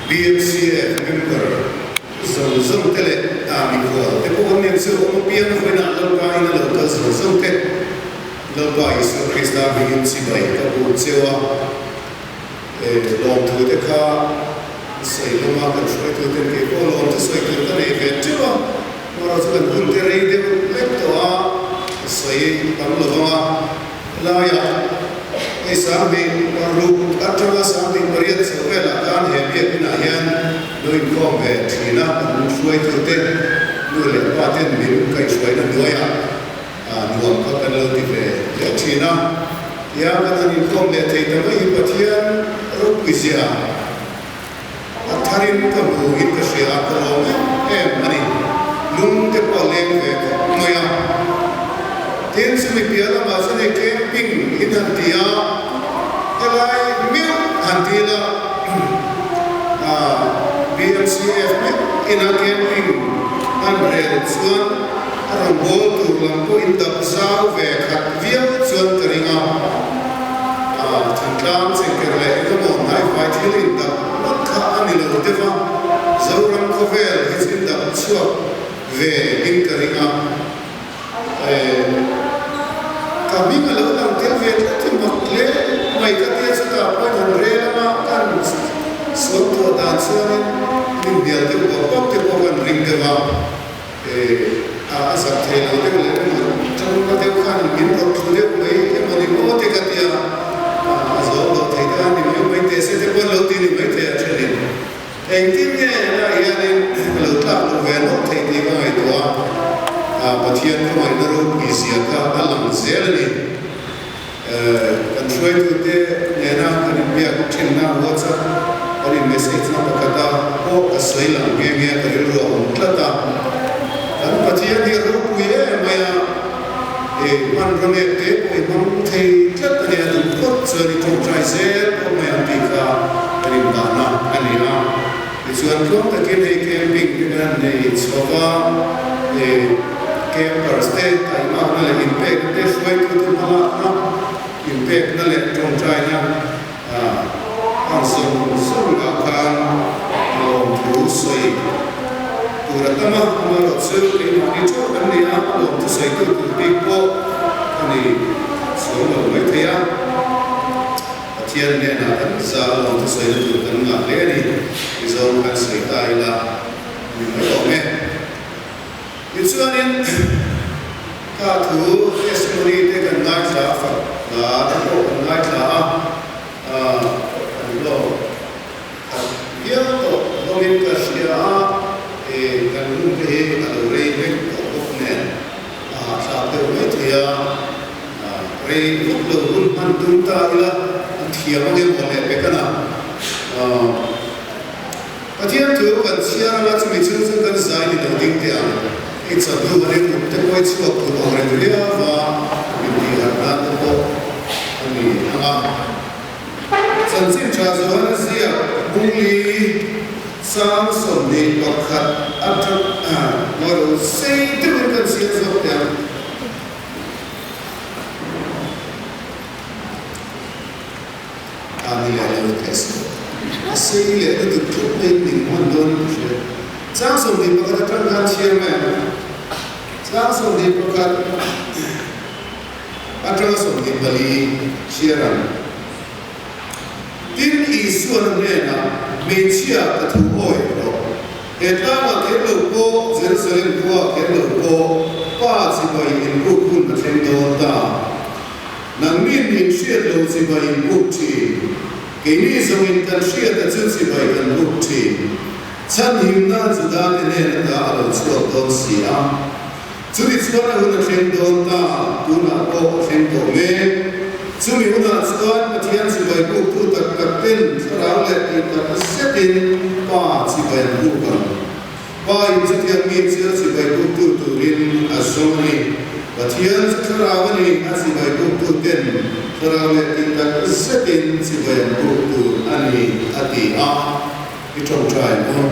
BMCF member zawng zawng te leh mikhual te pawh an nem chu awm apiang vawiinah Lalpa in a lo kal zawng zawng te Lalpa Isua Krista hmingin chibai ka buk cheu a, lawmthu te kha sawi hlawm a, kan hruaitu ten kei pawh lawmthu sawi tur ka nei ve teuh a, amaherawhchu chu kan hun te rei deuh hlek tawh a, sawi tam lo vang a, helaiah hei 10,000 atanga 18,000 chho velah khan he biakinah hian lo inkhawm ve thin a, kan hruaitu te nu leh pa ten min kaihhruaina hnuaiah. Nuam kha kan lo ti ve leh thin a, tia kan han inkhawm leh thei ta mai hi Pathian ropui zia a tharin ka hmu in ka hria a, ka lawm em em a ni. Lung te pawh a leng ve khawp mai a. Tin, chumi piah lamah chuan hei camping in han ti a, helai meuh han ti ila BMCF meuh ina camping han rel chuan A rawn bawl tur lam pawh in dap zau ve khat viau chuan ka ring a, thingtlang chengker leh engemaw hnaivai thil in dap ngawt kha a ni lo deuh a, Zoram khawvel hi chu in dap chhuak ve in ka ring a, ka hming a lo lang tel ve tlat hi mak hle mai ka tia chutah pawhin han rel anga kan sual tuah dan chuanin an inhnial deuh bawk bawk te pawh kan ring deuh a. A zak thei lo deuh leh emaw tangka deuh khan min rawn thu deuh mai emaw ni maw te ka tia, a zawm loh thei ta ni mai mai teh se te pawh an lo ti ni mai thei a thenin engtin nge helaiah hianin ka lo tlak loh ve nawk thei tih ka ngaihtuah a, Pathian khawngaihna ropui zia kha a lang zel a ni. Kan hruaitute nena kan inbiak thinna WhatsApp kan in message na pakhata pawh ka sawi lang nghe nghe ka rilru a awm tlat a. Kan Pathian hi a ropui em mai a, i hmanraw nek te pawh i hmang thei tlat a nia duh phawt chuan i tawngtai zel pawh mai ang tih kha kan inbahna a ni a. Tichuan tluang takin hei camping te kan han nei chho va, i campers te taimakna leh inpekna te hruaitute hmalakna, inpekna leh tawngtaina ang zawng zawngah khan lawmthu sawi tur a tam a, amaherawhchu keimahni theuh kan ni a, lawmthu sawitu tur bik pawh a ni chuang lo maithei a. Pathian hnenah kan za lawm thu sawina tur kan ngah hle a ni. Mizoram khan sawi ta ila ni mai awm e. Tichuanin ka thu testimony te kan ngaithla a, fak hla te pawh kan ngaithla a, kan hlawk khat viau tawh hlawmin ka hria a, kan hun te hi a lo rei vek tawh bawk nen a hahthlak deuh mai thei a. Rei vak lo hun hman tum ta ila an thiam ang emaw leh pek a na. Pathian thu kan chhiar anga chumi chhung chu kan zai ni lo ding teh ang. Hei chawhnu a rilru te pawh i chhuak tur ang reng riau a, min tih harh nan te pawh a ni ang a. Chanchin tha Johan a ziak Bungli 21 atang ngailo sei deuhin kan chhiar zawk teh ang. A ni leh lo teh suh. A sei leh lutuk tluk mai ning hman dawn in ka hria. 21 atang khan chhiar mai ang. 21 atanga 24 chhiar ang. Tin, Isuan a hnenah, Hmeichhia ka thu awih rawh. He tlangah kher lo pawh, Jerusalem khuaah kher lo pawh, Pa chibai inbuk hun a thleng dawn ta. Nangnin min hriat lo chibai inbuk thin. Keini zawngin kan hriat a chu chibai kan buk thin. Chhanhimna Judate hnen ata a lo chhuak dawn si a. Chumi chuan a hun a thleng dawn ta, tunah pawh a thleng tawh mek. Chumi hunah chuan Pathian chibai buktu tak tak ten thlarau leh tih tak zetin Pa chibai an buk ang. Pa in chutiang mi chu a chibai buktu turin a zawng a ni. Pathian chu thlarau a ni, a chibai buktu ten thlarau leh tih tak zetin chibai an buk tur a ni, a ti a. I tawngtai maw?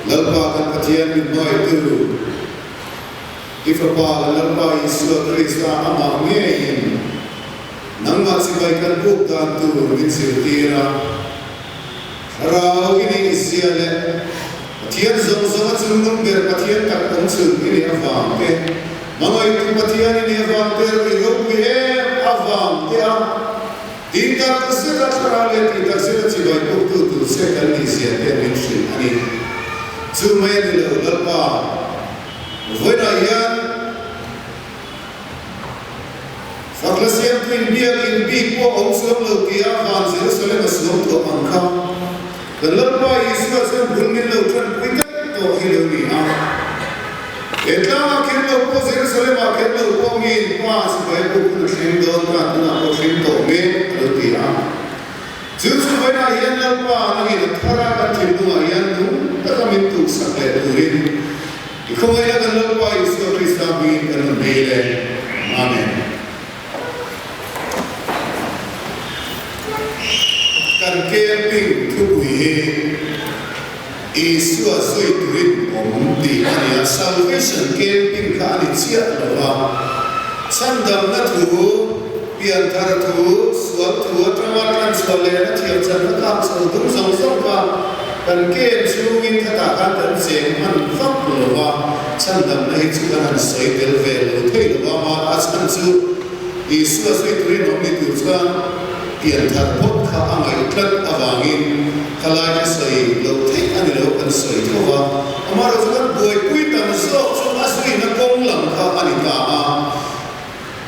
Lalpa kan Pathian min hmaitu, i Fapa le Lalpa Isua Krista amah ngeiin nangmah chibai kan buk dan tur min zirtir a. Rau i nih zia leh Pathian zawng zawng a chungnung ber Pathian tak awm chhun i nih avang te, hmangaihtu Pathian i nih avang te i ropui em avang te a tih tak zet a thlarau leh tih tak zet a chibai puktu tur che kan nih zia te min hrilh a ni. Chu mai a ni lo Lalpa, vawiinah hian Fakla siamtu in biak in bik pawh awm chuang lo tia van Jerusalem a suam tawh ang kha kan Lalpa Isua chuan bul min lo tanpui daih tawh hi lo ni a. He tlangah kher lo pawh Jerusalem ah kher lo pawh mi in pa sipai puk hun a thleng dawn ta tunah pawh thleng tawh mek a lo ti a. Chu chu vawiinah hian Lalpa nangin a thar a kan thinlungah hian nung taka min tuksak leh turin I khawngaihna kan Lalpa Isua Krista hmingin kan rawn dil e. Amen. Kan camping thupui hi Isua zui turin awm tih a ni a, Salvation camping kha a ni chiah lo va, chhandamna thu, pianthar thu, sual thu atanga tlanchhuah lehna thiamchanna kha chho dum zawng zawng kha Kan ken chhungin khatah khan kan cheng hman vak lo va, chhandamna hi chu kan han sawi tel ve lo thei lo va, mah a chhan chu Isua zui turin awm ni tur chuan pianthar phawt kha a ngaih tlat avangin khalai kha sawi lo theih a ni lo kan sawi tho va, amaherawhchu kan buaipui tam zawk chu a zuina kawng lam kha a ni ta a.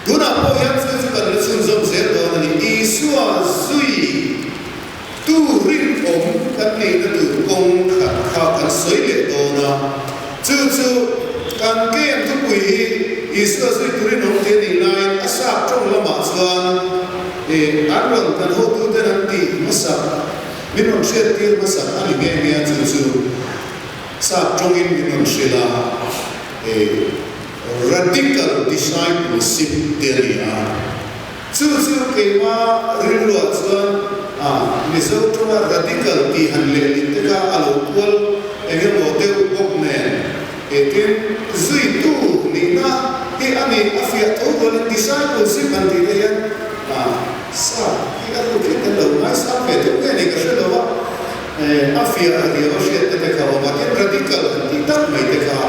Tunah pawh hian chu chu kan la chhunzawm zel dawn a ni, Isua zui. Tu rinawm kan neihna tur kawng khat kha kan sawi leh dawn a, chu chu kan kem thupui hi Isua zui tu rinawm te nih laiin a sap tawng lamah chuan eh an rawn kan hotuten an tih hmasak, min rawn hriattir hmasak a ni nghe nghe a, chu chu sap tawngin min rawn hrilh a, eh radical discipleship te a ni a. Chu chu keima rilruah chuan a Mizo tawnga radical tih han lehlin te kha a lo kual eng emaw deuh bawk nen tin zuitu nihna hi a nih a fiah tho rualin discipleship han tih te hian a sa hi a ruk hian kan lo ngaisang ve deuh nge ni ka hre lo a, a fiah a riau a hriat te te kha a awm a, tin radical han tih tak mai te kha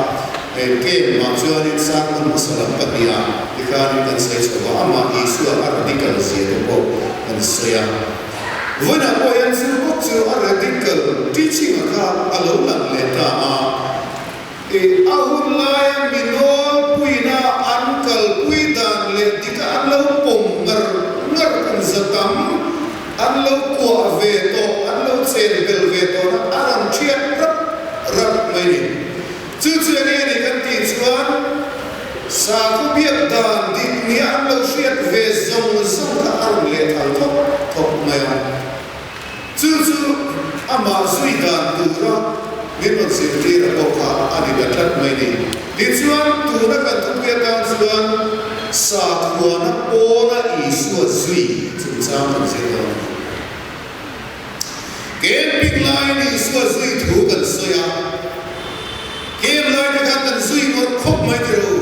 Game ah chuanin sermon hmasa lam pahniha tikhanin kan sawi chho a, amah Isua a radical zia te pawh kan sawi a. Vawiinah pawh hian chu bawk chu a radical teaching a kha a lo lang leh ta a. I a hun laia mi nawlpuina an kalpui dan leh dika an lo pawm ngar ngar kum za tam an lo kuah ve tawh, an lo chen bel ve tawhna a rawn thiat rap rap mai ni. Chu chu eng nge ni kan tih chuan sakhaw biak dan dik nia an lo hriat ve zawng zawng kha a rawn leh thal thawk thawk mai a. Chu chu amah zui dan tura min rawn zirtir a pawh kha a ni ta tlat mai ni. Tichuan tuna kan thupui atan chuan sakhuana pawna Isua zui chungchang kan zir dawn a ni. Camping laiin Isua zui thu kan sawi a, camp lai te khan kan zui ngawrh khawp mai ti ro.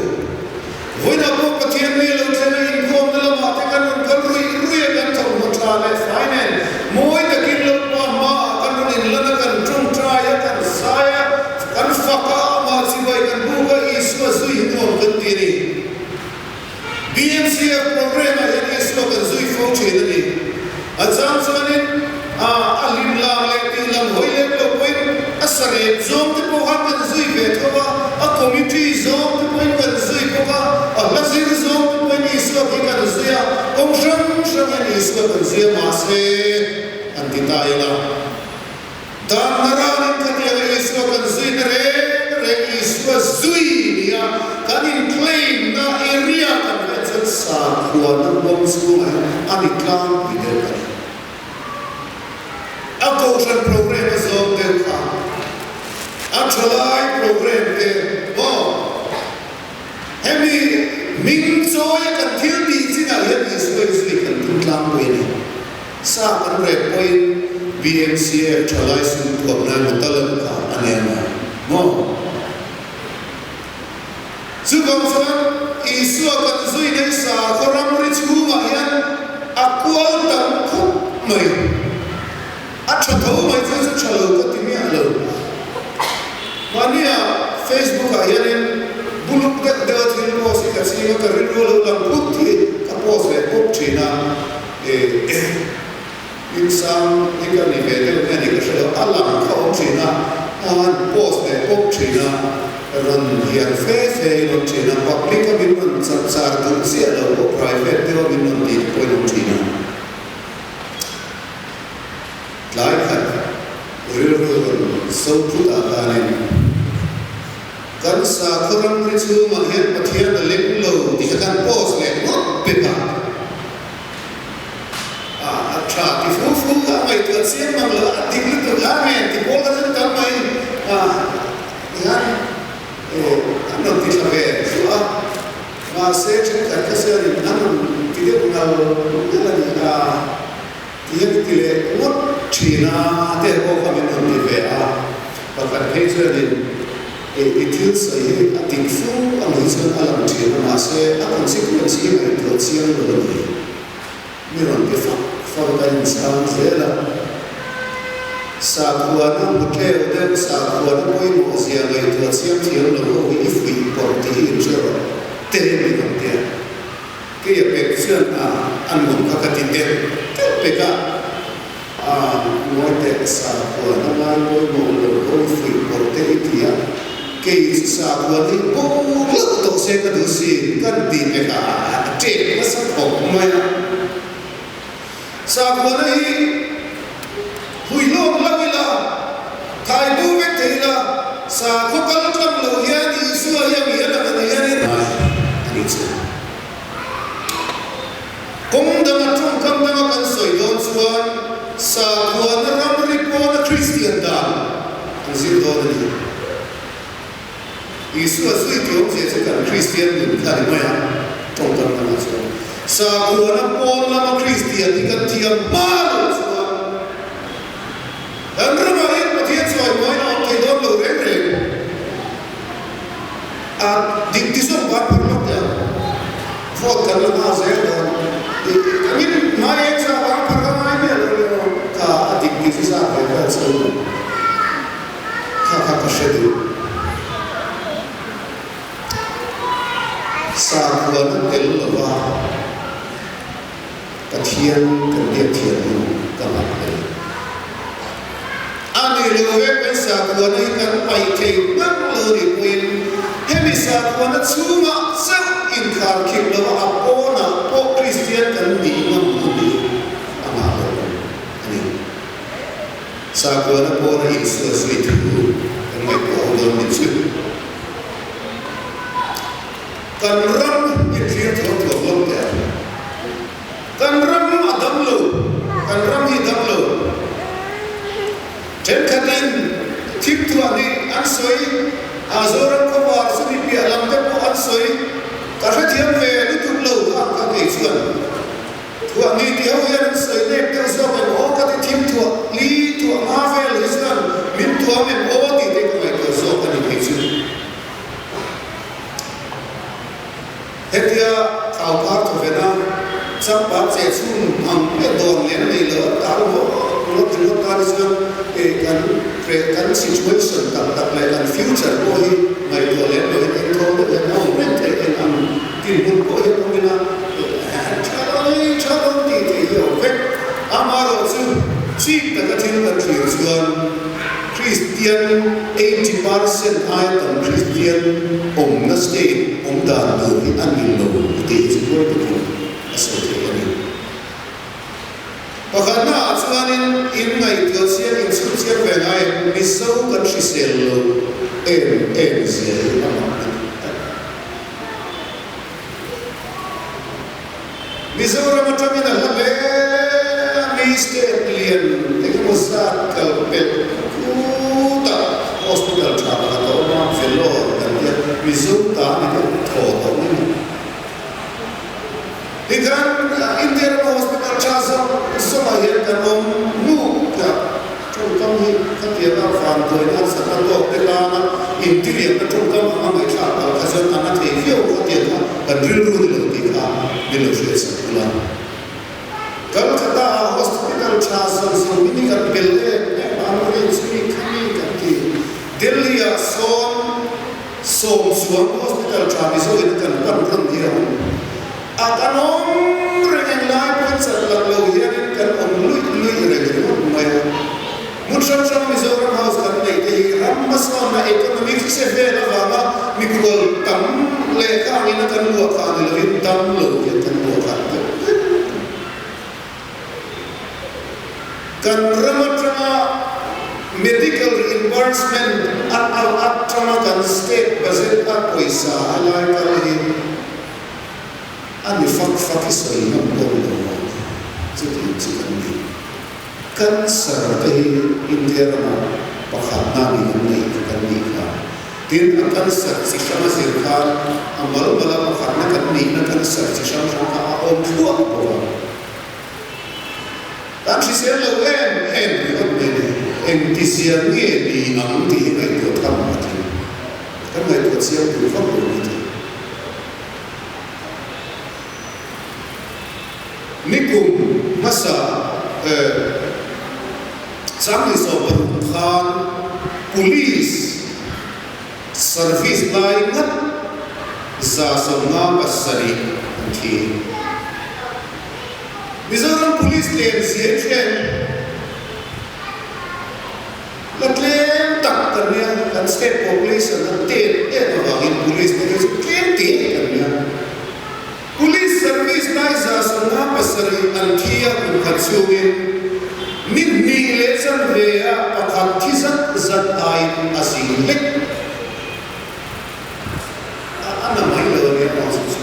Vawiinah pawh Pathian nge lo thlen a inkhawmna lamah te kan rawn kal ruih ruih a, kan thawmhnaw tha leh fai nen mawi takin Lalpa hmaah kan rawn inlan a, kan tawngtai a, kan zai a, kan fak a, amah chibai kan buk a, Isua zui hi nuam kan ti a ni. BMCF programme ah hian Isua kan zui fo thin a ni. A chang chuanin a a hlim lang leh tih lam hawi lem lo pawhin a sarep zawng te pawh khan kan zui ve tho a, a committee zawng te pawhin kan zui bawk a, a hla zir zawng te pawhin Isua khi kan zui a, kawng hrang hrang hian Isua kan zui a mahse an ti ta ila. Dan naranin khatianga Isua kan zuina reng reng Isua zui nia kan in claim na area kan hriat chuan sakhuana bawm chhungah hian a ni tlangpui deuh ka ni. A kohhran program a zawm deuh kha a thalai program te maw hemi hming chawia kan thil tih chinah hian Isua in zui kan tum tlangpui a ni. Sa kan rep pawhin BMCF thalai sum thuam nan a tal an kha a nia ngai maw? Chuvang chuan Isua kan zui nei sakhaw ramri chhungah hian a kual tam khawp mai. A tha tho mai chu chu. lang phut hi ka post ve pawp thin a, Insang hi ka ni ve deuh nge ni ka hre lo, a lang kha awm thin a, a han post leh pawp thin a, rawn hian fe fe in awm thin a, public a min rawn chap char duh chiah lo pawh private deuh a min rawn tih te pawh in awm thin a. Tlai khat rilru rawn so phut ah khanin kan sakhaw ramri chhungah hian Pathian a leng lo tih kha kan post leh ngawt pek a. A a tha ti fu fu a ngaihtuah chiang mang lo a dik lutuk a nge ti pawl ka zet tam mai a tihian an rawn ti thla ve zuah a mahse thenkhat kha chuanin an rawn ti deuh ngal ngal a ni a tihian i ti leh ngawt thin a te pawh kha min rawn ti ve a pakhat phei chuanin I thil sawi hi a dik fu a nih chuan a lang thin a, mahse a consequence hi ngaihtuah chiang lo a ni. Mi rawn ti fak fak a inchhang zel a. Sakhuana hmutleu deuh, sakhuana pawimawh zia ngaihtuah chiang thiam lo ho hi i fuih pawrh tih hi inhre rawh te mi rawn ti a. Kei a pek chuan a a nuam kha ka ti deuh deuh pek a. A ngawi teh sakhuan a ngai pawimawh lo ho fuih pawrh te i ti a, kei chu sakhuan hi bo hlauh tawh se ka duh si kan tih pek a a ṭek nasa khawp mai a. Sakhuana hi hui hlawk lo ila, thai bo vek thei ila, sakhaw kal tlang lo hian Isua hi a mi a lang a ni hian i ngai a ni chu. Kawng danga tawngkam danga kan sawi dawn chuan sakhuana ramri pawna Kristian dan an zir dawn a ni. Isua zui tih awmzia chu kan Kristian nun kha a ni mai a, tawngkam dangah chuan sakhuana pawn lama Kristian hi kan thiam hma loh chuan kan ramah hian Pathian sawi hmain a awm thei dawn lo reng reng. A dik ti zawk ban phur lawk teh ang. Vote kan la nghal zel dawn. I angin ngai eng zah vang phar ka ngai miah lo le aw. Kha a dik ti chu zah ve vel chho lo. Kha kha ka hre duh. Sakhuana tel lova Pathian kan biak thiam hun ka ngah hle. A ni lo ve kan sakhuana hi kan paih thei hmak lo ni pawhin hemi sakhuana chhungah chauh inkhar khim lova a pawnah pawh Kristian kan nih ngam hun hi a ngah lo a ni. Sakhuana pawna insual zui thu kan ngaihtuah ho dawn ni chu. Kan ram hi thlir thuam thuam lawm teh ang. Kan ram a dam lo, kan ram hi dam lo. Thenkhatin thim thuah nih an sawi, a Zoram khawvar chumi piah lam te pawh an sawi. Ka hrethiam ve lutuk lo kha ka kei chuan. Thuah ni ti ho hian an sawi nek deuh zawk em aw ka ti thim thuah li thuah hma vel hi chuan min tuam em aw tih te ka ngaihtuah zawk a ni phei chu. Hetia Thauphar thawvena changpat che chhung ang leh dawn lem nei lo an tar ngawt ngawt ringawt tan hi chuan kan kan situation tak tak leh kan future pawh hi ngaihtuah lem lo hian engthaw deuh hian a awm reng theih eng ang dinhmun pawh hian awm ila tha lo ei tha lo tih theih hi a awm vek. Amaherawhchu chik taka thil kan thlir chuan Kristian 80% aia tam Kristian awmna state awm dan tur hi a ni lo tih hi chu huai takin a sawi theih a ni. Pakhatna ah chuanin in ngaihtuah chiang in chhut chiang ve ngai em? Mizo kan hrisel lo em em zia hi a mak a ni tak. Mizoram atangin a hla hle a, mi state lian engemaw zat kal pelh khutah hospital tha pakhat a awm a, Vellore kan tia, Mizo ta ni deuh thaw tawh mai ni. Tikhan India rama hospital tha zawk zawkah hian kan awm nuk a. Tawngkam hi khatianga vanduaina an sakna tawk te tana intiriamna tawngkam anga ngaihthlak palh kha chuan a na thei viau khatiang kha kan rilru ni lo tih kha min lo hriatsak thul a. Calcutta ah hospital tha zawng zawng hi ni kan bel em em a, an rin chumi khami kan ti. Delhi ah sawn sawmchuang hospital tha Mizo in kan pan ran hi a awm. A kan awm reng englai pawn chat lak lo hianin kan awm luih luih reng ringawt mai a. Hmun hrang hrang Mizoram House kan neih te hi ram hmasawnna economic che vel avanga mikhual tam leh kha angin a kan luah kha ni lovin dam lo hian kan luah khat deuh vek. Kan ram atanga medical reimbursement a al atanga kan state budget a pawisa a lai kal hi a ni fak fak i sawi ngam dawn lo maw? Chutiang chu kan ni. Cancer te hi India ramah pakhatna ni an neih kha kan nih kha. Tin, a cancer chi hrang a zir khan a mal mala pakhatna kan nihna cancer chi hrang hrang kha a awm thluah bawk a. Kan hrisel lo em em ringawt mai ni. Engtizia nge ni ang tih hi ngaihtuah tham a tling. Kan ngaihtuah chiang tur vak lo mai thei. Nikum hmasa 2016 khan Police Service lai ngat 57 an thi. Mizoram Police tlem zia then la tlem tak kan nia, kan state population a tet em avangin Police te hi chu tlem te kan nia. Police Service lai 57 an thi a kum khat chhungin ni hnih leh chanve ah pakhat thi zat zat aiin a zing hlek a a na mai lo a nia aw chu chu.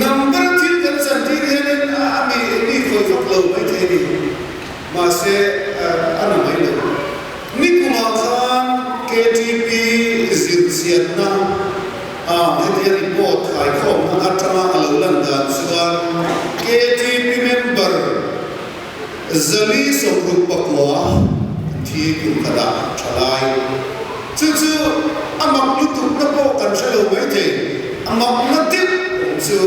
Number thil kan chantir hianin a a mi mi khawi vak lo mai thei a ni. Mahse a na mai lo. Nikumah khan KTP zirchianna a hetia report khaikhawmna atanga a lo lan dan chuan KTP member 469 an thi kum khatah tha lai. Chu chu a mak lutukna pawh kan hre lo maithei. A makna deuh awm chu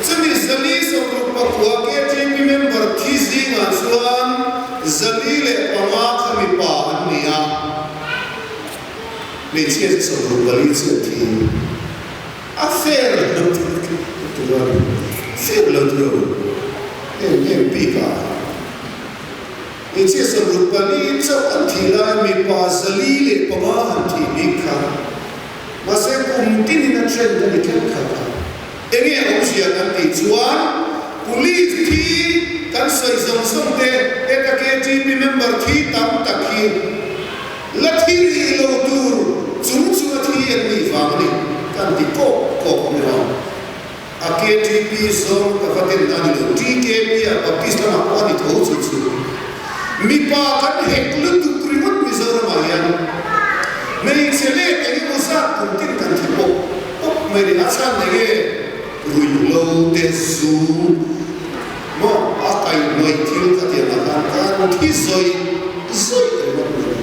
chumi 469 KTP member thi zingah chuan 405 kha mipa an ni a, hmeichhia chu 64 chu an thi. A fair lo tur a ni, fair lo tur a ni em em bik a. Hmeichhia 64 chauh an thih lai mipa 405 han thih bik kha. Mahse kum tinin a trend a ni tlat khat a. Enge awmzia kan tih chuan Police thi kan sawi zawng zawng te heta KTP member thi tam tak hi la thi rih lo tur chung chu a thi an nih vang a ni kan ti kawk kawk a ni lo. A KTP zawng ka va den a ni lo. TKP ah Baptist lamah pawh a ni tho chu chu. Mipa kan hek lutuk ringawt Mizoram ah hian hmeichhe leh eng emaw zat kum tin kan thi pawp pawp mai ni. A chhan enge ruih lo te zu maw a kaihhnawih thil kha tiang ah khan kan thi zawih zawih ringawt mai ni.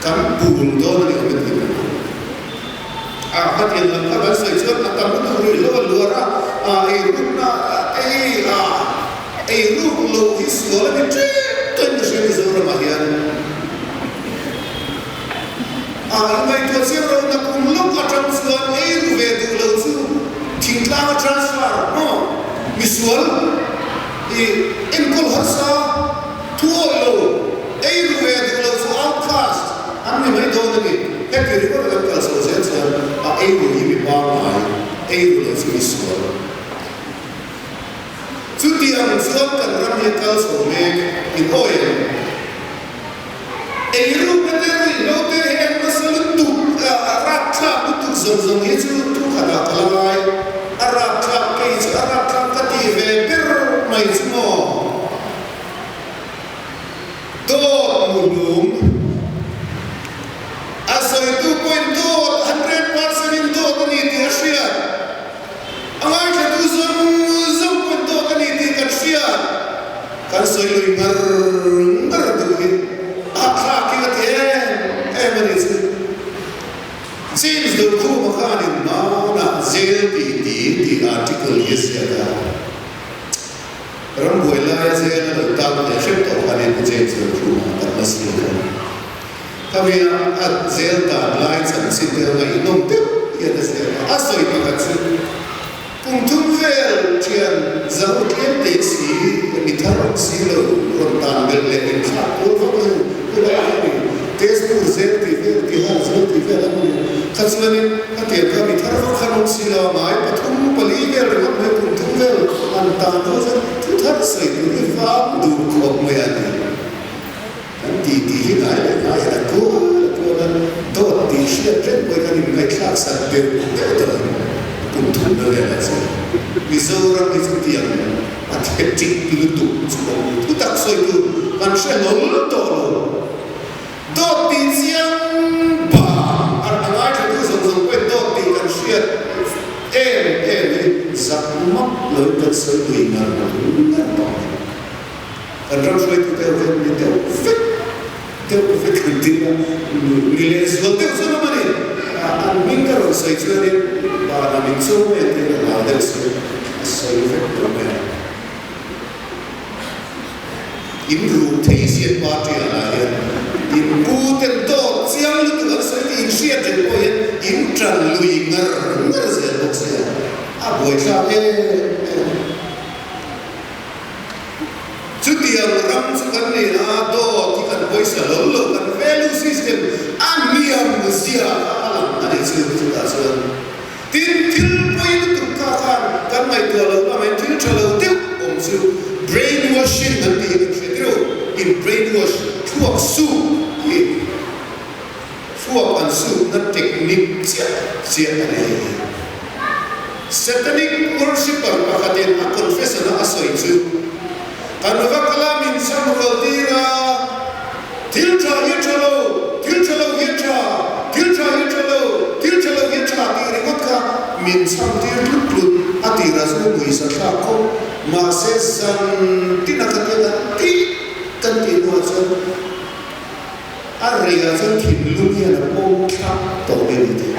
Kan bul dawn a ni awm e tih kan hmu. A khatiang lam kha kan sawi chuan a tam lutuk ruih lo a luar a, a ei rukna ei a ei ruk lo hi sual a ni ṭep ṭep ka hria Mizoramah hian. A ingaihtuah chiang lo na kum lawk aṭang chuan ei ru ve duh lo chu thingtlang a transfer maw misual i enkawl harsa. Thu awih lo, ei ru ve duh lo chu outcast an ni mai dawn a ni. Heti ringawt kan kal chho zel chuan a ei ru hi mi pangngai, ei ru lo chu mi sual. Chutiang chuan kan ram hi a kal chho mek in awi em? Ei rukna te ruih lo te heng nasa lutuk, a rapthlak lutuk zawng zawng hi chu thu khatah ka la ngai. A rapthlak kei chu a rapthlak ka ti ve ber mai chu maw? Dawt muhlum. A sawitu pawhin dawt, 100% in dawt a ni tih a hriat. A ngaithlatu zawng zawng pawhin dawt a ni tih kan hriat. Kan sawi lui ngar ngar duh hi a thlak hi ka ti em em a ni chu. James Dokhuma khanin hmanah jail tih ti tih article hi a ziak a. Rambuai laia jail a lo tan leh hrep tawh khanin James Dokhuma kan la siam a. Khawia a jail tan lai chanchin te a ngaihnawm deuh hi. hian a ziak a, a sawi pakhat chu kum thum vel thian zo tlem te si mi thar awm si lo rawn tan belh leh inthlak kual vak lo ula a ni. Test tur zel tih vel tihal zel tih vel an ni. Kha chuanin khatiang kha mi thar vak khan awm si lo a, ngai pathum pali vel ringawt mai kum thum vel an tan ho chuan thu thar sawi tur hi vang duh khawp mai a ni. Kan ti tih hi ngai leh ngai a kual a kual a, dawt tih hriat reng pawhin kan inngaihthlak sak deuh deuh ta lo. Kum thumna velah chuan Mizoram hi chu tiang pathetic lutuk chu a awm thu tak sawi tur kan hre hlawl tawh lo. Dawt tih chiang bang a ngaithla tu zawng zawng pawhin dawt tih kan hriat em em hi zak mak loin kan sawi lui ngar ngar tawh a ni. Kan ram hruaitute ho hian mi deuh vek deuh vek an ti a, mi lehzual deuh chuan awm a ni. An hming ka rawn sawi chuanin Bana min cho mai ang tiin a hlau deuh si a, a sawi vek tawh mai a. In ruh thei ziat party ah lah hian in pu ten dawt chiang lutuk an sawi tih in hriat reng pawh hian in tan lui ngar ngar zel bawk sia, a buaithlak em em. Chutiang ram chu kan ni a, dawt hi kan pawisa lo lo, kan value system a hniam zia kha a lang a ni chu chutah chuan. Tin, thil pawi lutuk kha khan kan ngaihtuah loh lamah thil tha lo deuh awm chu brain washing an tih hi kan hria tirh u, in brain wash thluak suk hi thluak an sukna technique chiah chiah a ni hei hi. Satanic worshipper pakhatin a confession a a sawi chu, Kan va kal a min cham rual tir a, thil tha hi a tha lo, thil tha lo hi a tha, thil tha hi a tha lo, thil tha lo hi a tha tih ringawt kha min cham tir tlut tlut a tirah chu mui sa thlak khawp. Mahse zan tin a khatia kan tih kan tih hnuah chuan a reiah chuan thinlung hian a pawm thlak tawh mai a ni tih.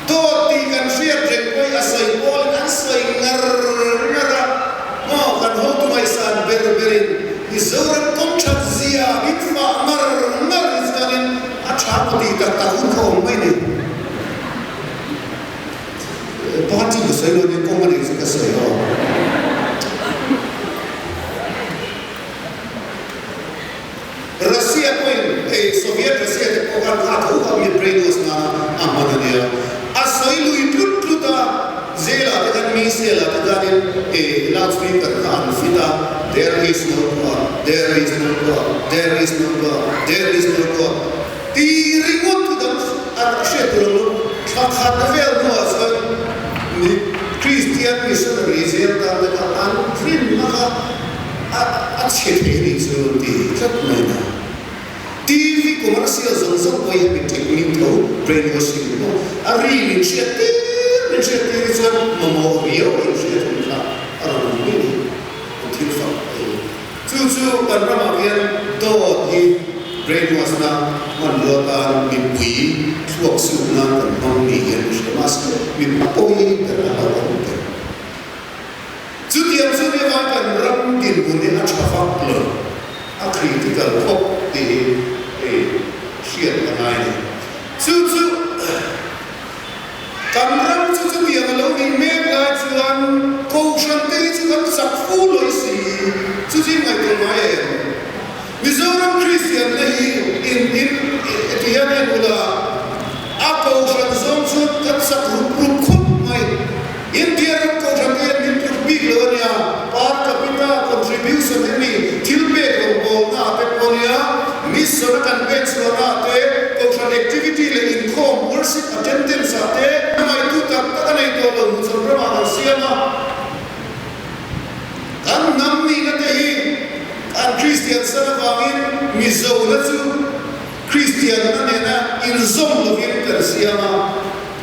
Dawt tih kan hriat reng pawhin a sawi pawlin an sawi ngar ngar a, maw kan hotu ngaihsan ber berin Mizoram kawng that zia min fah ngar ngar hi chuanin a tha maw tih tak tak hun kha awm mai ni. Party ka sawi lo nia kawng a nih chu ka sawi lo. Russia pawhin hei Soviet Russia te pawh khan kha tho kha mi brainwash nana a hman a nia. A sawi lui tlut tlut a, jail ah te khan mi cell ah te khanin eh loudspeaker kha an fit a, There is no God, there is no God, there is no God, there is no God ti ringawt thu dang a hriat tur ang lo. Thla khat vel hnuah chuan mi Christian missionary jail tan te kha an rinna kha A a chhe thei a nih chu ti tlat mai na. TV commercial zawng zawng pawh hian min technique tho brain washing ni maw. A ri min hriat tir min hriat tir hi chuan mamawh riau in hriat hun kha a rawn awm mai ni. An thil fak thei. Chu chu kan ramah hian dawt hi brain wash na hmanrua tan mipui thluak suk nan kan hmang ni hian ka hria. Mahse mipa pawi ber a hlauhawm ber. Chutiang chu nia vai kan ram dinhmun hi a tha vak lo, a critical khawp tih hi hei hriat a ngai a ni. Chu chu kan ram chu chutiang a lo nih mek lai chuan Kohhran te hi chu kan chak fu lawi si, chu chu ngaihtuah ngai em? Mizoram Kristian te hi in in ti hian en ula, a Kohhran zawng chuan kan chak rup rup khawp mai. India ram Kohhran te hian min tluk bik lo a nia, per capita contribution hi mi thil pek rawngbawlna ah te pawh a nia, mission a kan pek chhuahna ah te, Kohhran activity leh inkhawm, worship attendance ah te, hmangaihtu tak tak a nei tawh lo hmuchhawn ramah kan siam a. Kan hnam nihna te hi kan Kristian san avangin Mizona chu Kristianna nena inzawm lovin kan siam a,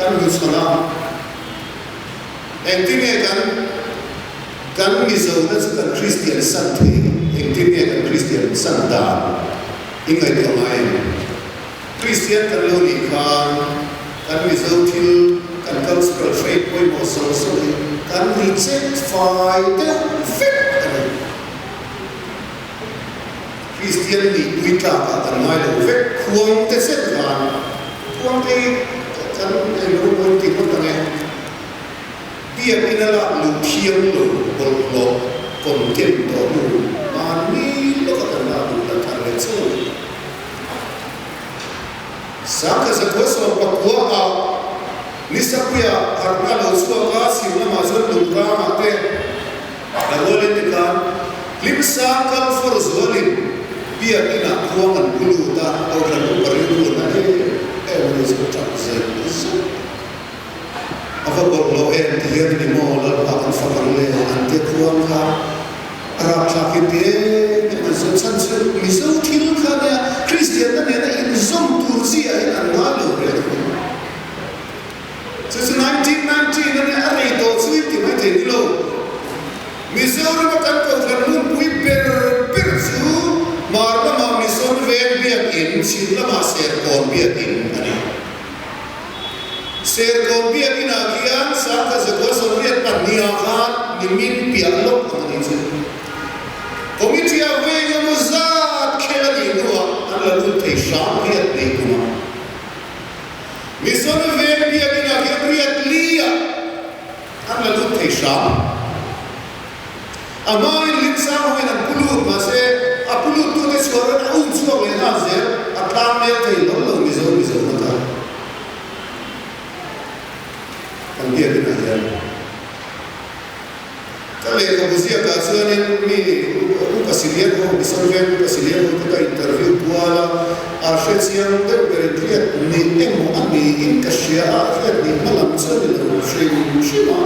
kan hmuchhawn a. Engtin nge kan kan Mizona chu kan Kristian san thei? Engtin nge kan Kristian san dan i ngaihtuah ngai em? Kristian kan lo nih khan kan Mizo thil, kan cultural trait pawimawh zawng zawng hi kan reject fai deuh vek a ni. Kristian nih pui tlakah kan ngai lo vek. Khuang te chen khan khuang te hi. kan englo pawn ti ngawt ang e. Biakina lak luh thiam lo bawlhhlawh content tawh hnu mahni lawka kan lak luh la thar leh chauh a ni. Sangkhat zakua 19 ah Nisapuia harhna lo chhuak a, chhim lamah chuan Lungrangah te a rualin tikhan Hlimsang kal fawr zualin biakinah khuang an pu lut a, Kohhran upa rilru na em em a ni chu tap zet zet. A va bawlhhlawh em ti hian ni maw Lalpa kan fak ang le an tia khuang kha a rapthlak hi ti em em an sawi chhan chu Mizo thil kha nia Kristianna nena inzawm tur chi ah hian an ngai lo reng a ni. Chu chu 1919 a nia a rei tawh chu in ti mai thei ni lo. Mizoram a kan kohhran hmunpui ber ber chu Hmar lamah Mission Veng biakinn, chhim lamah Serkawn biakinn a ni. Serkawn biakinn ah khian 1982 ah khan nimin piah lawk ang a ni chu. Committee ah vawi engemaw zat khel a nih hnuah an la lut thei hram riat nei kum a. Mission Veng biakinn ah khian riat li ah an la lut thei hram. A hmain Limsang hoin an pu lut mahse a pu lut tute chhuah rawn a um chhuak leh nghal zel, a tlang mel thei hlawl lo Mizo Mizo na kha kan biakinn ah hian ka lehkhabu ziakah chuanin mi upa silian ho Mission Veng upa silian ho te ka interview kual a, a hrechiang deuh berin hriat ni emaw a niin ka hria a, hriat ni hmalam chu a ni lo hrim hrim a.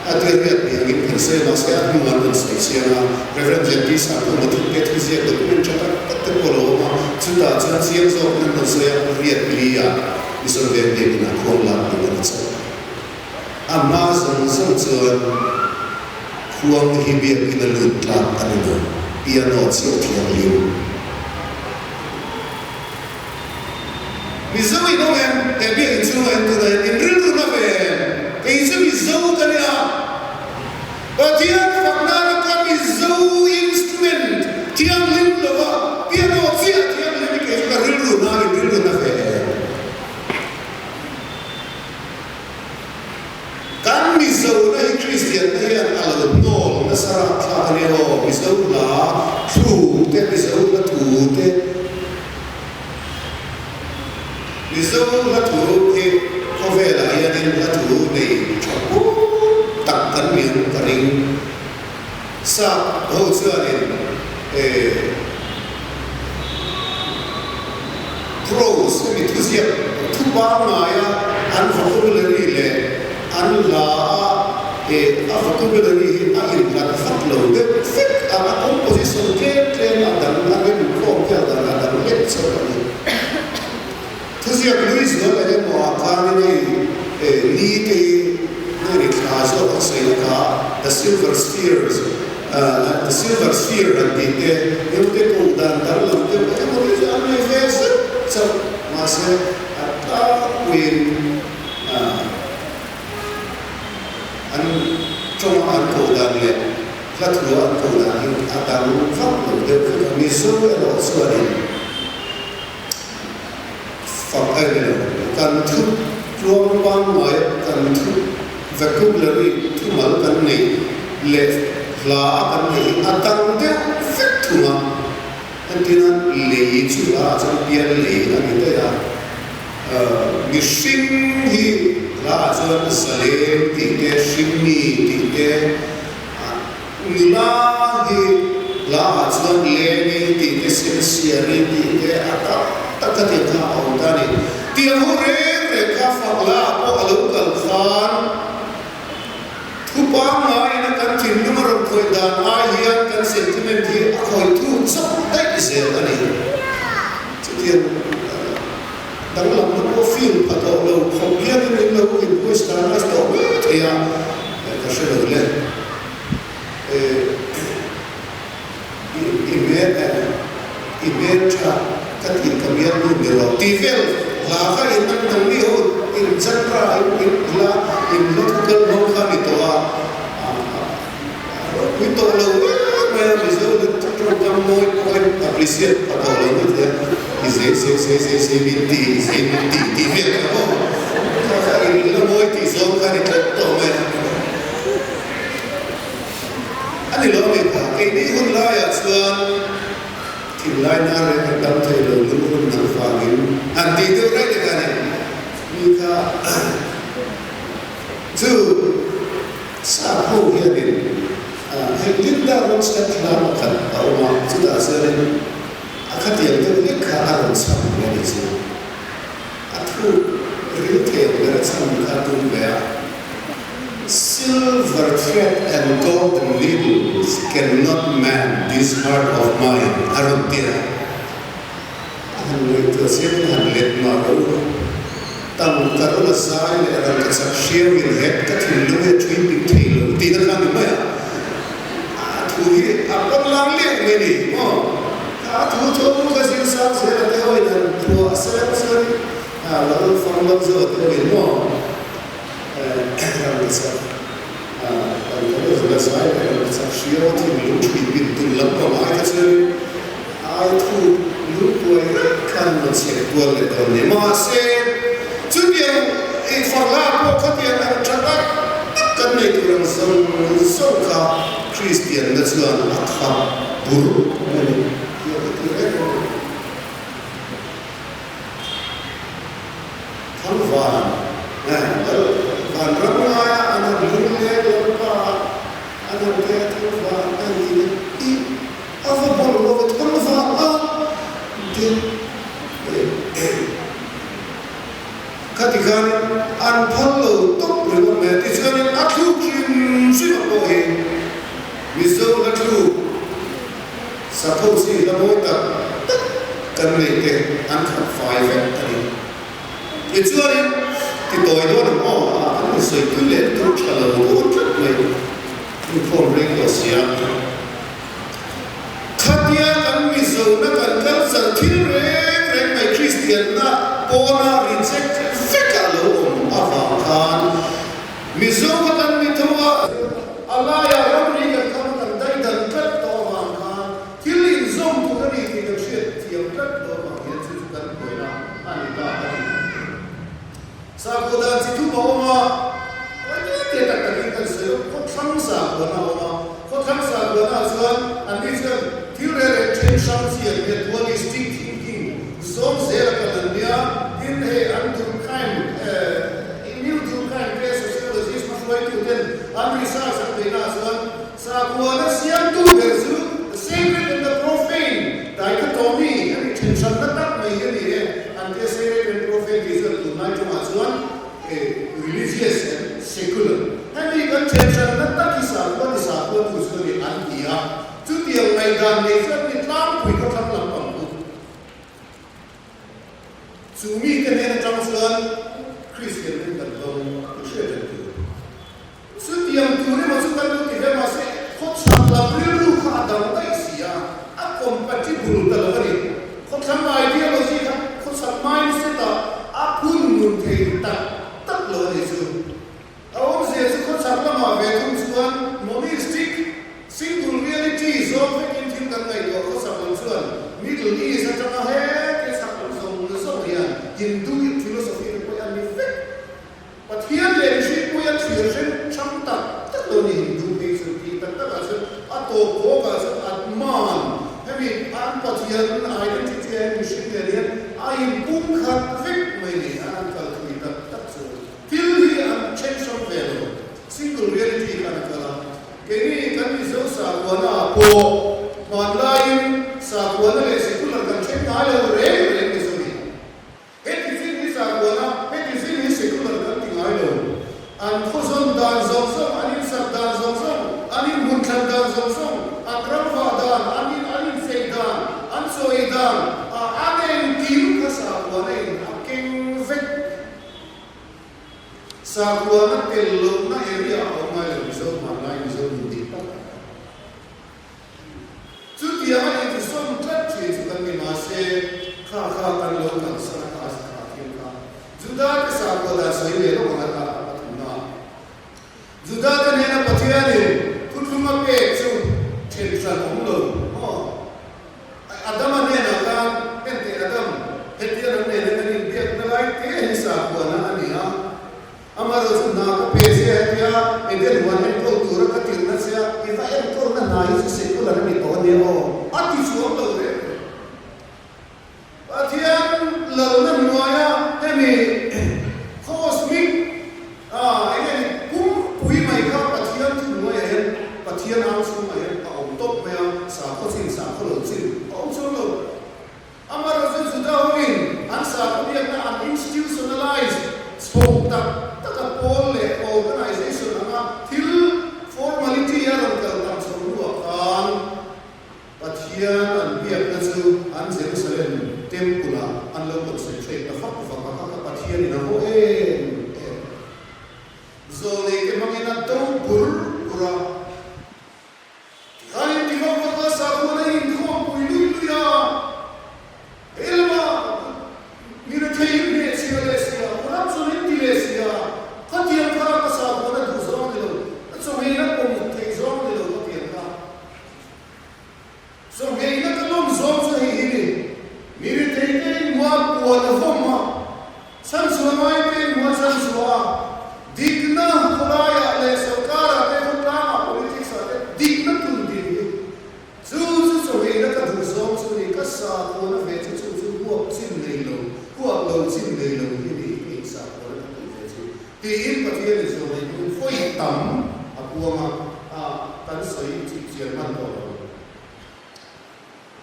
A tir riat ni angin kan sawi mahse a hnu an rawn sawi chiang a, Rev. J.P. Sangkhuma thute thuziak document tha tak tak te pawh a lo awm a, chutah chuan chiang zawkin an rawn sawi a, riat li ah Mission Veng biakin ah khuang lak duh a ni chauh. A hma zawng zawng chuan khuang hi biakin a lut tlak a ni lo, piano chiah thianghlim. Mizo in awm em? He biakinn chhungah hian tunah hian in rilru na ve em? Kei chu Mizo ka nia. Pathian fak nana ka Mizo instrument thianghlim lova piano chiah thianghlim hi kei chu ka rilru na in rilru na ve em? Kan Mizo na hi Kristian te hian a lo hnawl nasa rapthlak a nia aw, Mizo hla thu te, Mizo hla thu te, Mizo hla thu hi khawvelah hianin hla thu nei tha pum tak kan ni ang ka ring. Sap ho chuanin eh prose hemi thuziak thu pangngaia an vocabulary leh an hla a eh a vocabulary hi a inhlat vak lo deuh vek a, a composition tlem tlem a dang a rem khawm te a dang a dang lek chauh a ni. Thuziak lui zual eng emaw ah khanin hei eh ni te hi nge ni thla zawk an sawi na kha the silver spheres the silver sphere an tih te eng te koh dan danglam deuh eng emaw te chu an nei ve zeuh chauh mahse a tlangpuiin an tawnga an koh dan leh hla thua an koh dan hi a dang vak lo deuh vek a Mizo erawh chuanin Fak a ni lo. Kan thu tluang pangngai, kan thu vocabulary thumal kan neih leh hla a kan neih hi a dang deuh vek thung a. Entirna, lei chu hla ah chuan pian lei a ni daih a. Mihring hi hla ah chuan zaleng tih te, hringmi tih te, Nula hi hla ah chuan Leni tih te Sensiari tih te a tam tak kha tiang kha a awm ta a ni. Tiang ho reng reng kha fak la ah pawh a lo kal khan thu pangngaiin a kan thinlung a rawn khawih dan ai hian kan sentiment hi a khawih thuk chauh daih zel a ni. Chutiang danglamna pawh feel pha tawh lo khawp hianin min lo in westernize tawh mai thei a, ka hre lo le. I hmel i hmel tha ka tih ka bial nu ni rawh tih vel hla kha in an dang mi ho in genre in in hla in hla thu kal hmang kha ni tawh a ropui tawh lo em mai a Mizo tawngkam mawi pawh in appreciate pha tawh lo mai thei a i zei zei zei zei zei min ti zei min ti tih vel kha maw. hi la mawi tih zawng kha a ni tlat tawh mai a. A ni lo ni kha, keini hun laiah chuan thinlai na reng a tam thei lo lung hun nang vangin han tih deuh raih te kha a ni. Mi kha chu sap ho hianin hei Linda Ronstadt hla pakhat a awm a, chutah chuanin a khatiang deuh hlek kha a rawn chham ve a ni chu. A thuk ril thei ang ber a chham kha a tum ve a. Silver thread and golden needles cannot mend this heart of mine a rawn ti a. A han ngaihtuah chiang in a han let mah ro. Tangka rawn a zai leh rangka chak hriau in het ka thinlung hi a thui pik thei lo tih na kha a ni mai a. A thu hi a pawn lang liak mai ni maw? Kha a thu tho ka zir sang zel a te ho in han phuah sel chuan a lo fang lo zawk a te ho in maw? Rangka chak tangka rawn a zai leh rangka chak hriau a thinlung thui pik tum lampang ai kha chuan Ai thu lungkuai reng khan rawn chhek kual leh dawn ni. Mahse, chutiang i farla pawh khatiang ang tha tak tak kan nei tur ang zawng zawng kha Kristianna chuan a khap bur mai a ni. Tiang ka ti reng reng a ni. Thangvan, Lal Vanram ngaia an han lungleng lalpa an han te a Thangvan a ni i. A va bawlh lo ve thang vang a ti Khati khan an phal lo tawp ringawt mai a tichuanin a thluk hrim hrim a pawh hi Mizo hla thluk sapho chi hla mawi tak tak kan neih te an khat fai vek a ni. Tichuanin ti tawi dawn ang aw a kan insawi tui leh tur tha lo dawn tlat mai inkhawm reng tawh sia. Khatia kan Mizona kan culture thil reng reng mai Kristianna pawna reject vek a lo awm avang khan Mizo kha kan ni tho a, a laiah ramri kan kham a kan daidan tlat tawh avang khan thil inzawm tur a ni tih kan hriat thiam tlat tawh avang hian chu chu kan buaina a ni ta a ni. Sakhaw dan chi thum a awm a, pawi te te tak takin kan sawi a, khawthlang sakhuana a awm a, khawthlang sakhuana ah chuan anni chuan thil reng reng then hrang chi an nia, dualistic thinking zawng zel a kal an nia, tin hei an Durkheim Emil Durkheim te sociologist hmahruaitu ten an research an beihna ah chuan sakhuana siamtu ber chu the sacred and the profane dichotomy a ni then hranna tak mai hi a ni e. An tia sacred and profane tih chuan tunlai tawngah chuan religious and secular hemi kan then hranna tak hi sakhua ni sakhua tu chu a ni an ti a, chutiang ngaihdan nei chuan mi tlangpui khawthlang lampang chu chu mite hnen atang chuan Kristian ten kan dawng i hriat reng tur. Chutiang tur emaw chu kan lo ti hle mahse khawchhak lam rilru kha a dang daih si a, a compatible ta lo a ni. Khawthlang ideology kha khawchhak mindset ah a phun nun thei tak tak lo a ni chu. A awmzia chu khawchhak lamah ve thung chuan monistic, single reality zawng vekin thil kan ngaihtuah khawchhak lam chuan Middle East atanga hetia chhak lam zawng zawng hian Hindu philosophy te pawh hi an ni vek. Pathian leh mihringpui a thlir hrem hrang tak tak lo ni Hindu phei chu tih tak tak ah chuan a tawp bawk ah chuan Atman hemi an Pathian identity ah hian mihring nen hian a inpum khat vek mai ni a an kal thui tak tak chu thil hi an then hrang ve lo single reality khan a kal a keini kan Mizo sakhuana ah pawh hmanlaiin sakhuana leh secular kan then ngai lo reng reng Mizo hi. Heti zin hi sakuana, heti zin hi secular kan ti ngai lo. An khawzawn dan zawng zawng, an insak dan zawng zawng, an inhmunthlan dan zawng zawng, an ramvah dan, an in an infeih dan, an chawi dan, a an engkim kha sakuana in a keng vek. Sakuana tel lohna area a awm ngai lo Mizo hmanlai Mizo nun dik tak ah khan. Chutiang a inzawm tlat thin chu kan ni mahse, kha kha kan lo kalsan a kha kha thil kha Juda te sakhua dan sawi leh lawk ang a ta a thumna a. Juda te hnena Pathianin thuthlung a pek chu then hran awm lo maw? Adama hnenah khan enteh Adam, hetiang an nen hian an inbiakna lai te hi sakhuana a ni a. a, Eden huan enkawl tura ka tirhna che a, i va enkawlna hna hi chu secular a ni tawh a nia aw, a ti chuang lo reng reng. Pathian lalna hnuaia hemi cosmic eng nge ni pumpui mai kha Pathian thu hnuaiah hian Pathian ang chhungah hian a awm tawp mai a, sakhaw chin sakhaw lo chin a awm chuang lo. Amaherawhchu Juda hoin an sakhaw biakna an institutionalize chho tak taka pawl leh organization anga thil formality a rawn kal tam chho hnuah khan, Pathian an biakna chu an Jerusalem Temple-ah an lo concentrate ta vak vak a, kha kha Pathianin a haw em em. Zawlneite hmangin a do bur bur a, tikhanin ti vak vak a, sakhuana i inkhawmpui lui lui a, he lama mi rethei in hneh chhia leh si a, ram chuan in ti leh si a, khatiang kha ka sakhuana duh zawng a ni lo, ka chawngheina pawm theih zawng a ni lo khatiang kha. Chawngheina ka lawm zawng chu hei hi ni, mi rethei te in hua puan a vawm a, chhanchhuah ngai te in hua chhanchhuah a, dikna khawlaiah leh sorkarah te khawtlangah politics ah te dikna tun din hi chu chu chawngheina ka duh zawng chu ni, ka sakhuana ve chu chu chu huap chin nei lo, huap lo chin nei lo hi ni hei sakhuana ka tih ve chu. Tiin Pathianin zawhna hming vawi tam a puang a, a kan sawi chip chian hman tawh lo.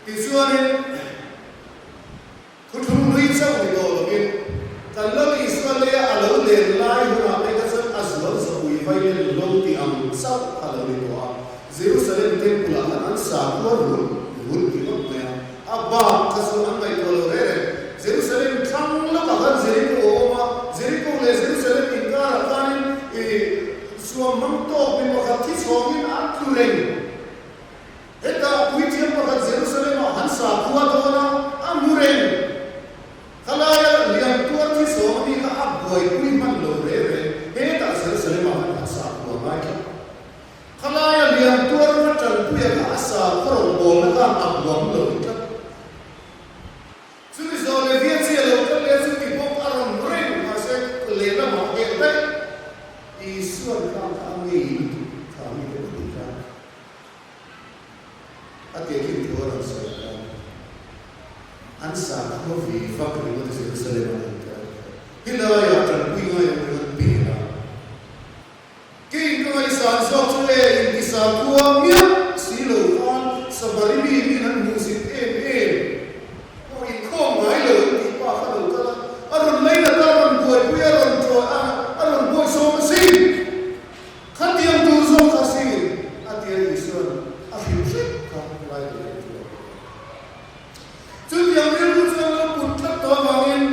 Tichuanin, thuthlung hlui chauh ni tawh lovin, kan Lal Isua leia a lo len lai hunah phei kha chuan a zual zawpui vailen lo tih ang chauh kha lo ni tawh a. Jerusalem Temple-ah khan an sakhua rul rul ringawt mai a, a bak kha chu an ngaihtuah lo reng reng. Jerusalem thlang lawkah khan Jeriko a awm a, Jeriko leh Jerusalem inkarah khanin ih suam hmang tawk mi pakhat thi chhawngin an tlu reng. Hetah puithiam pakhat Jerusalem-ah han sakhua dawn a, a hmu reng. Khalaia lian tuar thi chhawng ami kha a buaipui hman lo reng reng. Hetah Jerusalem-ah khan an sakhua ngai tlat. Khalaia lian tuar va tanpuia kha a sa khaw rawn bawlna khan a huam lo tlat. Chumi zawh leh vial chi a lo kal leh chu ti bawk a rawn reng mahse lehlamah a hel daih. Isuan khan kha a ngei lutuk kha mi te pahnih kha a tehkhin thu a rawn sawi khan an sa khaw vi vak ringawt Jerusalem-ah an kal. Helaiah tanpui ngai awm ringawt pela. Kei ka ngaihsan zawk chu e, intisa khua miah si lo khan Samari mi min an hmuhzit em em. Aw inkhawm ngai lo an tih pa kha lo kal a, a rawn lainat a, a rawn buaipui a, a rawn ṭuah a, a rawn buaisawm a sin. Khatiang tur zawk kha sin, a ti a Isua'n a hrilh hrep kha lai tur en chu a ti a. Chutiang rilru chuan lo put tlat tawh avangin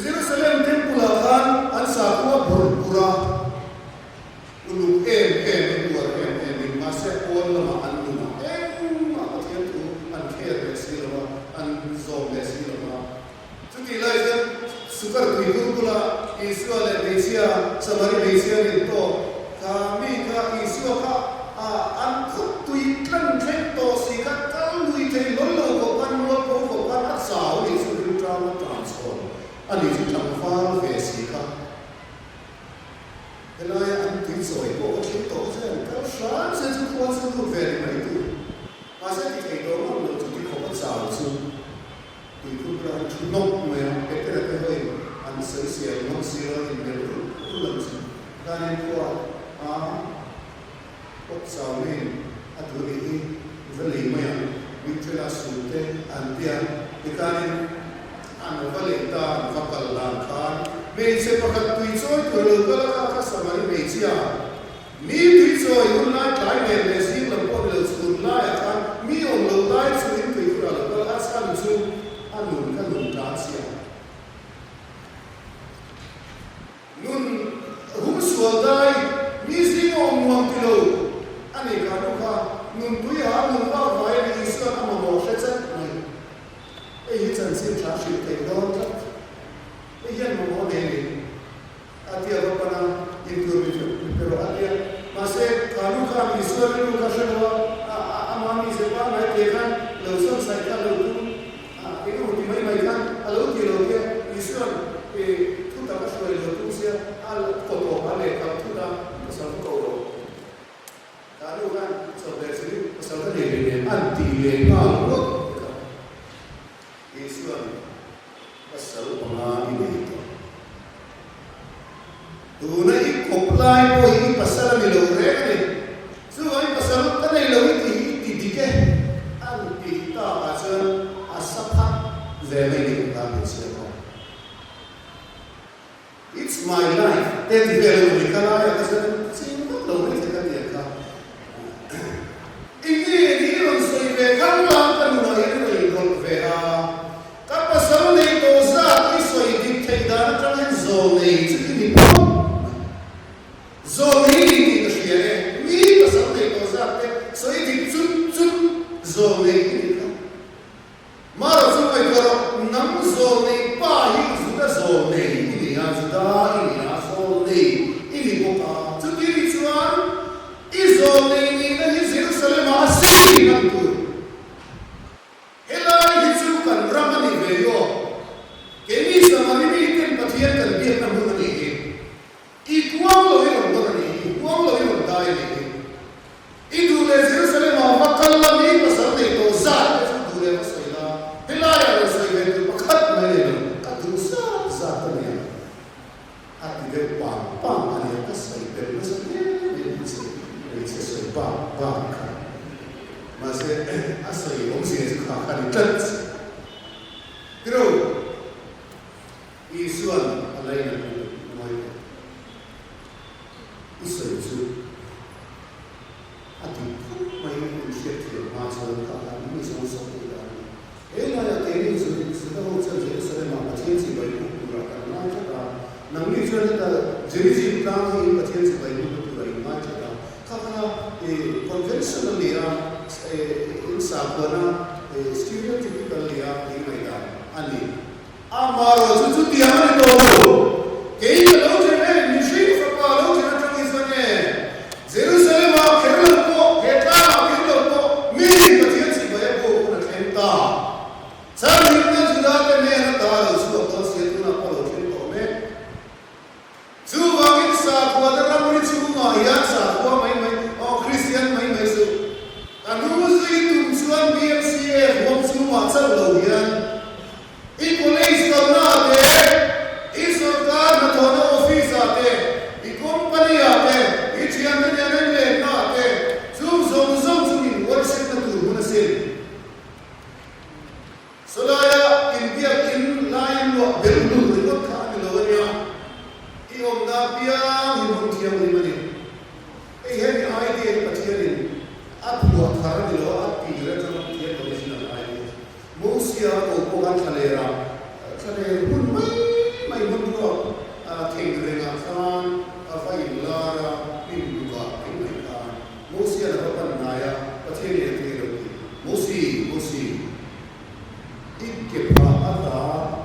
Jerusalem Temple-ah khan an sakhua bur bur a, uluk em em a uar em em in, mahse pawn lamah an nun a, engmah Pathian thu an kher leh si lo a, an zawm leh si lo a. Chutih lai chuan Sukar tuihur bula Isua leh hmeichhia, Samari hmeichhia nen tawk kha mi kha Isua kha a an khawp tui tlan thleng tawh si kha kal lui thei hlawl lo khawp khan mualpho khawp khan a chau nih chu rilṭam a ṭam chhawn a nih chu tlangval ve si kha. Helaia an tui chawi pawh ka thleng tawh zel, kal hram se chu khua chu lut ve ni mai tur. Mahse ti thei tawh ngam lo chu ti khawp a chau chu. Tuikhur bulah an thu nawk mai a, Petera te hoin an sawi sial ngam si lo, an inbel rulh rulh ang chu. Tlanin khua a pawp chau in a duh nih hi va lei mai ang, Nutrela sul te an ti a, tikhanin an va lei ta, an va kal dan khan hmeichhe pakhat tui chawi tur a lo kal a, kha kha Samari hmeichhia Mi tui chawi hun lai tlai nen leh zing lam pawh ni lo chhun laiah khan mi awm lo lai chuhin tuikhurah lo kal a chhan chu a nun kha nun tlan chhia. Nun hum sual dai mi zing a awm nuam ti lo a nei kha nu kha nun tui ha nun vak vai a ni Isuan a mamawh hre chat mai. Hei hi chanchin tha hrilh theih dawn tlat. Hei hian mamawh nei ni. A ti a va pan a, intur mi chu min pe rawh a ti a. Mahse, kha nu khan Isua rilru kha hre lo a, a ama mize pangngai te khan lo sawn saih kha a lo tum a, eng emaw ti mai mai khan a lo ti lo tia Isua'n i thu tak a hruai lo tum sia, a kawtawp a lehkha thut a, pasal ka ko An ti leh nghal ngawt kha. Isua'n pasal panga i nei tawh. Tuna i kawp lai pawh hi i pasal a ni lo reng a ni. Chuvang i pasal ka nei lo i tih hi i ti dik e an tih takah chuan a sa phat ve mai ni kha hmeichhia pawh. It's my life te ti vel emaw ni kha laiah kha chuan ching vak lo mai thei ka ti ang kha. I nge ni i rawn sawi ve kha ruang ka nunah hian i rawn inrawlh ve a, ka pasal nei tawh zat i sawi dik theih dan atang hian zawl nei chu i ni phawt mai. Zawl nei i ni tih ka hria e, mi pasal nei tawh zat te sawi dik chut chut zawl nei i ni kha. Mara chu ngaihtuah rawh, nang zawlnei pa hi Juda zawlnei i ni a, Juda i ni a, zawlnei i ni bawk a. Chuti ni chuan i zawlnei nihna hi Jerusalem-ah a si hman tur. Helai hi chu kan ram a ni ve i aw. Keini Samari miten Pathian kan biakna hmun a nih hi. I kuang lo i rawn dawr a nih hi, i huang lo i rawn dai a nih hi. I duh leh Jerusalem-ah va kal la, mi pasal nei tawh zat te chu duh leh va sawi la, helaiah rawn sawi ve tur pakhat mai nei lo, ka duh zat zat a nia. A ti deuh pang pang a nia, ka sawi belh nasa hle mai hmeichhe hmeichhe sawi bak bak kha. Mahse, a sawi awmzia chu kha kha a ni tlat. Tiro. Isua'n a lainat lutuk ngawi tawh. I sawi chu a dik khawp mai in hriat thiam hma chuan ka han mi zawng zawng tih dan a ni. He laiah keini chu Juda ho chuan Jerusalem-ah Pathian chibai buk turah kan ngai tlat a, nangni chuan heta Gerizim tlang hi in Pathian chibai bukna turah in ngai tlat a, kha kha convention a ni a, in sakhuana stereotypical nia in ngaihdan a ni. Amarawh chu chutiang a ni tawh lo. Kei ka lo then e, mihring fapa lo then atang hi chuan e, Jerusalem-ah kher lo pawh, he tlangah kher lo pawh, mi Pathian chibai a buk hun a thleng ta. Chhanhimna Juda-te hnen ata a lo chhuak dawn sia tunah pawh a lo thleng tawh mek. Chuvangin sakhuana ramri chhungah hian sakhua mai mai, aw Kristian mai mai suh. Ka nu zui tum chuan BMCA huam chhungah chauh lo hian i college kalna ah te, i sorkar hnathawhna office ah te, i company ah te, i thiante nen an lenna ah te, chung zawng zawng chu min worship na tur hmun asin. Sawlaia inbiak in laiin luah bel hlul ringawt kha a ni lo a nia, i awmna apiang hi hmun thianghlim a ni. Hei hemi idea hi Pathianin a phuah thar a ni lo a, a tir atanga Pathian original idea. Mosia ko pawh khan thlalerah, thlaler hmun mai mai hmun ruak thei rengah khan a va inlar a, hnim bukah mai mai khan Mosian a va pan hnai a, Pathianin a ti lo ti. Mosi, Mosi, i ke phah ata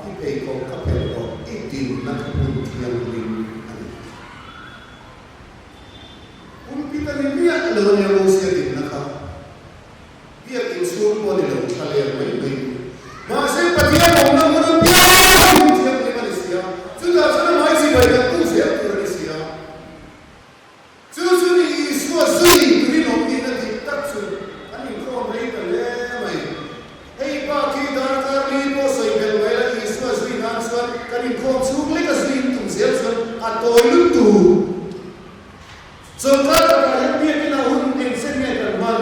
i pheikhawk ka phelh rawh, i dinna kha hmun thianghlim a ni. Pulpit a ni miah lo a nia Mosia dinna kha. Biak inchhung pawh a ni lo, thla ler mai mai a ni. Mahse, Pathian awmna hmun a piang hmun thianghlim a ni si a, chutah chuan a hmaichhi bai kan pu zel tur a ni si a. Chu chu ni Isua zui rinawm nihna dik tak chu an inkhawm rei ta hle mai. Hei bak hi darkar li pawh sawi belh mai la, Isua zui nan chuan kan inkhawm chhung lek a zui in tum zel chuan a tawi lut tur. Chawlhkar takah hian biakin a hun engchen nge kan hman?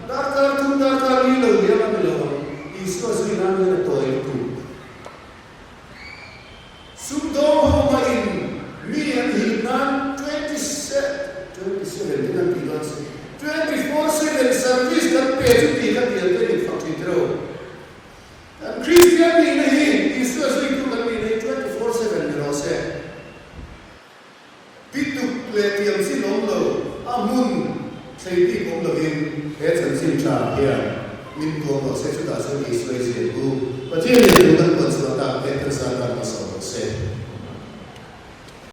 Darkar thum darkar li lo liam a ni lo ang. Isua zui nan hian a tawi lut tur. Sumdawng ho maiin mi an hip nan 27 in an tih dawn si, 24/7 service kan pe chu tih kha tiang te in fak thin tiro. Kan Kristian nihna hi Isua zuitu kan nihna hi 24/7 ni rawh se. Pituk leh tiang chin awm lo, a hmun thlei bik awm lovin he chanchin tha hian min tuam rawh se, chutah chuan Isua i zir u. Pathian in thu kan puan chhuah tak te kan zar tan hmasa rawh se.